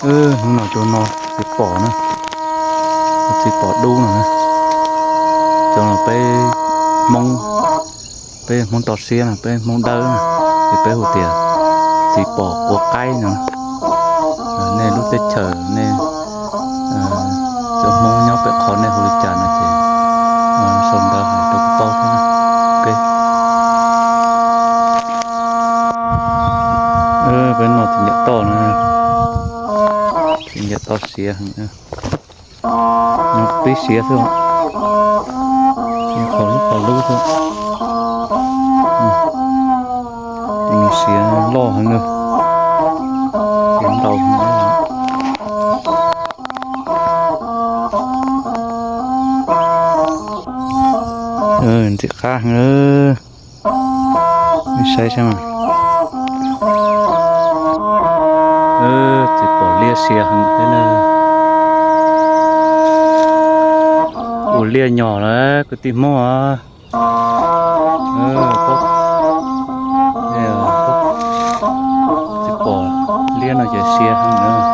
Hnub no cov no txiv pom na, txiv pom dub no na. Cov no peb Hmoob, peb Hmoob toj siab no, peb Hmoob dawb na, ces peb hu tias txiv pom quav qaib no. Nej lub teb chaws nej, cov Hmoob nyob pem qhov nej hu li cas no ces sau ntawv hais rau kuv paub thiab na. Peb noj txiv ncaim toj no, txiv ncaim toj siav heev, nyob pib siav xwb, siav qhov lub qhov lub xwb. Siav loj heev na, siav ntau heev. Ntxim qab heev, nej saib saib mas. Txiv pom liab siav heev thiab na. Ua liaj nyog lawm kwv tij Hmoob. Txiv pom liab no ces siav heev na.